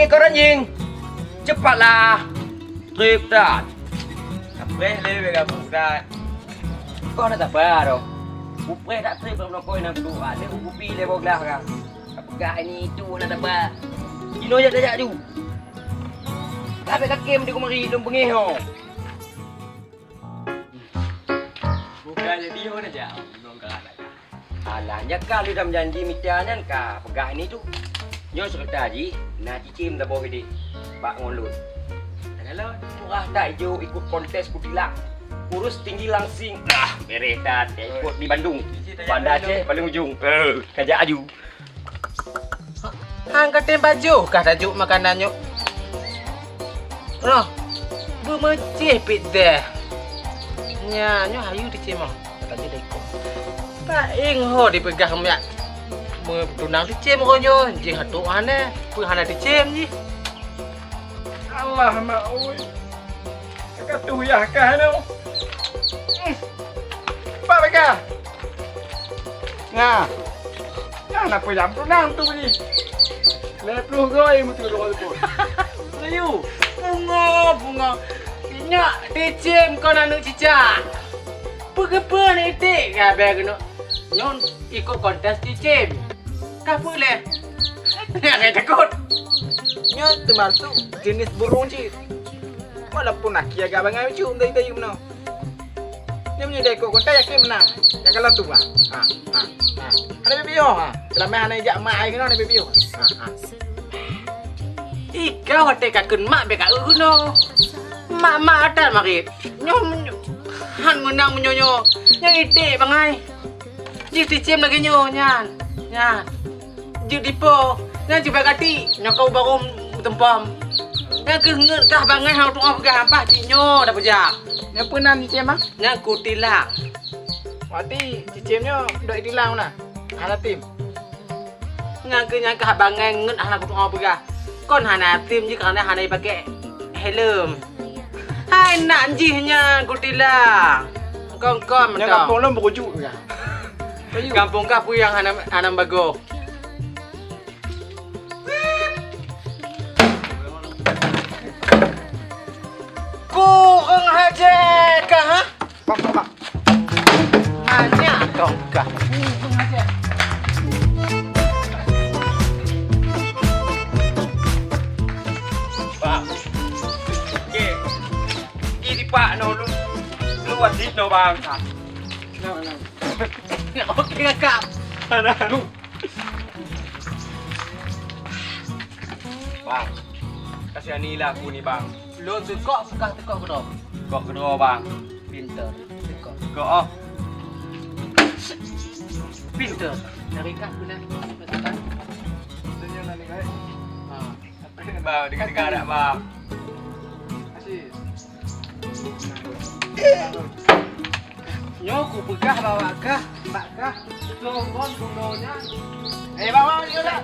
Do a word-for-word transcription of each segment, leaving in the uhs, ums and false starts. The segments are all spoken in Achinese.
Ikot anjing, cepatlah. Treb that. Kapreh lé bèk gabuk that. Kau na saba roh. Kupreh that treb lam nokoi na kuduek. Lé kupi lé boh glah ka. Kapeugah ini itu na saba. Inoe jak tajak ju. Ka bèk kakém di kumari lôn beungéh ho. Bukan jadi ho na jak. Alah, nyan ka lheueh lam janji mita nyan ka peugah ini tu. Nyoe seureuta jih na cicém saboh idéh bak ngon lôn. Takalon, murah that ijok ikot kontes kutilang. Kurus tinggi langsing. Ah, bereh that ikot di Bandung. Banda Aceh paling ujong. Eh, kajak aju. Han ka tem baju kah tajok makanan nyoe. Roh, beumeucéh pih deh. Nya, nyoe hayu teucém oh. Kata dia dah ikut. Paéng ho dipeugah miak. Meutunang teucém ho nyoe, jih hatok hana, peue hana teucém jih. Allah mak oi. Ka tuh yah kah nyoe. Hmm. Pak Beka. Nah. Nah, napa jam tu nang tu ni? Lhèe ploh goi meutu dua tu. Ayu, bunga, bunga. Nyak teucém kon aneuk cicak. Peue-peue ni iték ka bèe keunoe. Nyoe ikot kontes teucém. Ka peue lé? Nyak takot. Nyoe teumasuk jeunèh burung cit. Walaupun aki agak bangai ucu, entah-entah you meunoe. Nyoe meunyoe dai kok kontan yakin menang. Nyang galak tu, ha. Ha, ha, ha. Ada baby yo, ha. Selama hana jak mak ai kena ada baby yo. Ha, ha. Ikau watèe ka kheun mak bèk ka eu keunoe. Mak-mak adat marit. Nyoe meunyoe han meunang meunyoe nyoe. Nyoe iték bangai. Jih teucém lagèe nyoe nyan. Nyan. Jeuet dipo, nyan jeuet bak gati, nyoe kau barô meutumpom. Nyan keuh ngeut kah bangai hana tu'oh peugah ampah cit nyoe tapeujak. Nyan peue nan cicém, ah? Nyan kutilang. Berarti cicém nyoe dok itilang na? Hana tim. Nyan keuh nyan kah bangai ngeut hana kutu'oh peugah. Kon hana tim jih karena hana jipakè helm. Hai nak jih nyan kutilang. Kong-kong. Nyan kampung lôn beukujuk peugah. Kampung kah peue nyang hana, hana bagoe? Kureueng hajat kah, ha? Bang, bang, bang. Hanya kau kah? Kureueng hajat. Bang. Oke. Gigi dipak no lu. Lu wajib no, Bang. No, no. Oke, Kakak. Aduh. Bang, kasihanilah aku ni, Bang. Lôn seukok peugah teukok keudroe. Kok keudroe, Bang. Pinter. Seukok. Kok, oh. Pinter. Dari kah guna? Masakan? Senyum nanti, guys. Ha. Bang, dengar-dengar tak, Bang? Asyik. Nyoe kupeugah bahwa kah, bak kah, soe ngon bunoe nyan. Eh, bang, bang, nyoe dah.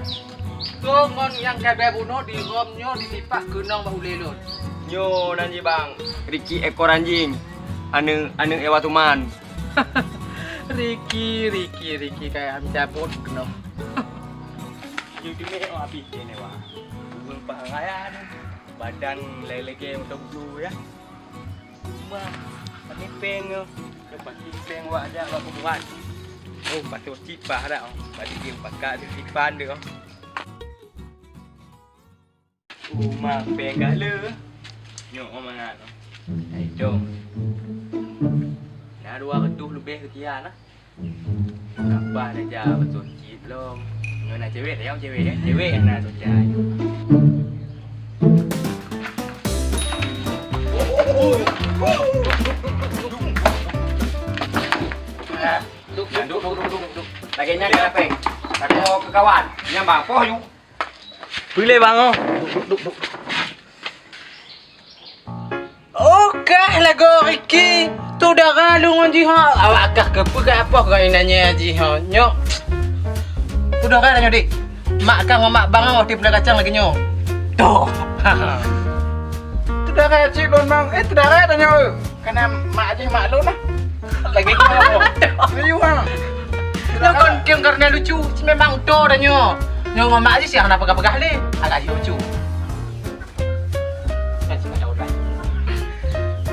Soe ngon nyang keuhai bunoe di rom nyoe ditipak keunong bak ulèe lôn. Nyoe nan jih, bang, Ricky ekor anjing, aneuk, aneuk Ewa Tuman. Ricky, Ricky, Ricky kaya mencabut keunong. Jeuet teumé oh abéh keu Ewa. Ureueng pahraya nyoe. Badan lagèe-lagèe mantong tu ya. Rumah, pakai peng tu. Pakai peng wak jak bak kuburan. Oh, patut cit pah dak oh. Bagi dia pakai tu cit pan dia oh. Rumah peng gala. Nyoe oh mangat oh. Hai dong. Nah, dua ratus lebih sekian lah. Apa dah ja betul cit long. Nyoe na cewek dah, cewek ya. Cewek yang na tu ja. Duk, duk, duk, duk, duk, duk. Lagèe nyan kenapa? Takut kekawan. Nyan bang, poh you. Boleh bang oh. Duk, duk, duk, duk. Oke lagoe Ricky, tu dara lôn ngon jih ho. Awak kah keupeugah apoh keu inan nyan jih ho. Nyoe. Tu dara tanyoe dik. Mak kah ngon mak bang oh tiep kacang lagèe nyoe. Toh. Tu dara cit lôn bang. Eh tu dara tanyoe. Kana mak jih mak lôn lah. Lagèe nyoe. Serius ha. Nyoe kon keueng karena lucu. Memang toh tanyoe. Nyoe ngon mak jih siang na peugah-peugah lé. Agak jih lucu.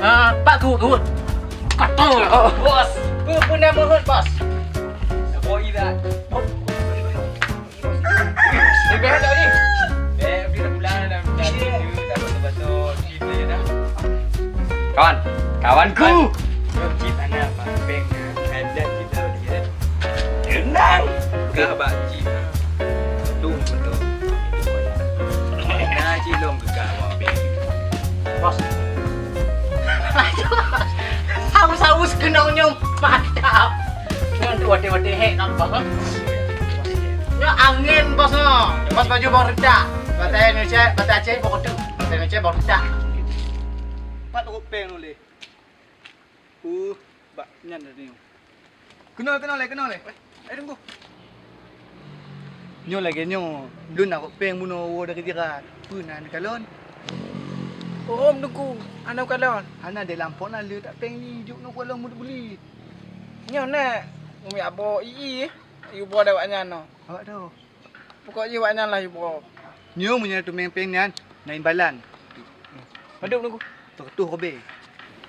Ah, pak keuhut-keuhut. Kata, oh, bos. Peue, peue na meuhut, bos? Saboh ilat. Leubeh tak ni? Eh, bila pulang dah, dah, dah, dah, dah, dah, dah, dah, dah. Kawan, kawanku. Cip ana, Pak. Peng. Ada cip tu dia. Tenang. Gak bak cip. Tung betul. Nah, cip long gak bak peng. Bos. Haus-haus keunong nyoe mantap. Nyoe tu watèe-watèe hek nampak. Nyoe angén, bos, nyoe. Bos baju bawah redak. Batai Indonesia, batai Aceh bawah redak. Batai Indonesia bawah redak. Pat rot peng uleh. Uh, bak nyan dah nyoe. Keunoe, keunoe lé, keunoe lé. Eh, eh, tunggu. Nyoe lagèe nyoe, lôn na rot peng bunoe woe dari jiran. Peue na neukalon? Uroe Teungku, hana neukalon. Hana, di lampôh na le that peng nyoe, jok nyoe kalon murit bulit. Nyoe na, umi abo i i, yue bro dawat nyan nyoe. Awak tu. Pokok jih awak nyan lah yue bro. Nyoe meunyoe teumèe peng nyan, na imbalan. Padub Teungku. Seratus ribèe.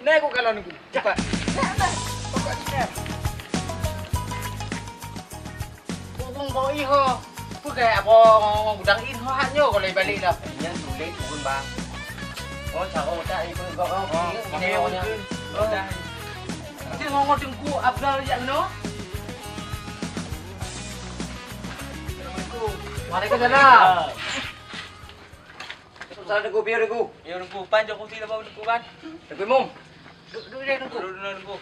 Nai ku kalon Teungku. Cepat. Nah, nah. Pokok jih nyan. Bubung bau ih ho. Peugah abang gudang in ho hak nyoe kalau balik dah. Nyan sulit turun bang. Oh, cara utak ikut gok. Oh, ini orangnya. Oh, dah. Dia ngomong Teungku Abdul jak no. Assalamualaikum. Waalaikumsalam. Waalaikumsalam, Teungku. Piye, Teungku? Ya, Teungku. Pan jok kursi leubeh, Teungku, pan. Teungku Imum. Duduk, duduk deh, Teungku. Duduk, duduk, Teungku.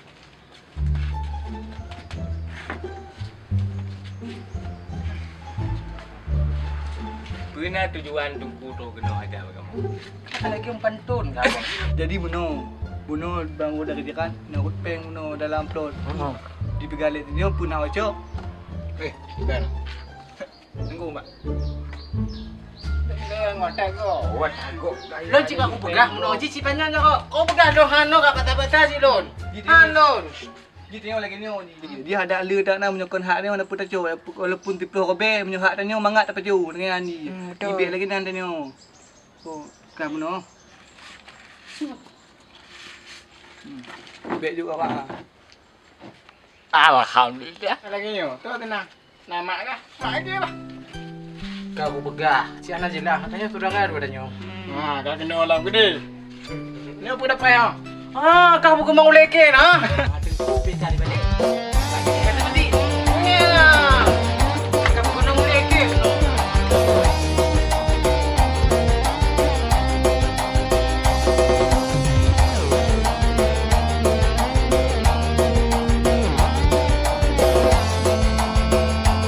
Peue na tujuan Teungku troh keunoe ajak bak kamoe? Lagi pantun, kan? Jadi bunoe, bunoe bang udah kerjakan, na rot peng bunoe dalam plot. Hmm. Di peugah lé nyoe peue na wacok? Eh, bukan. Teungku, Mak. Lôn cit ka kupeugah meunoe jih cit panyang nyoe. Kau peugah lôn hano ka bata-bata cit lôn. Han lôn. Jih tanyoe lagèe nyoe jih. Jih ada le tak na meunyoe kon hak nyoe walaupun tacoe, walaupun siplôh ribèe meunyoe hak tanyoe mangat tapajoh dengan jih. Hmm, betul. Jih bèk lagèe nan tanyoe. Oh, ka meunoe. Hmm. Bèk juga, Pak. Alhamdulillah. Lagèe nyoe, tu tenang. Nah, mak kah? Mak aja lah. Ka kupeugah, si Ana jeulaih, katanya saudara dua tanyoe. Hmm. Ha, ka keunoe lam gede. Nyoe peue dapat, ha? Ah, ka buku mau leke nah.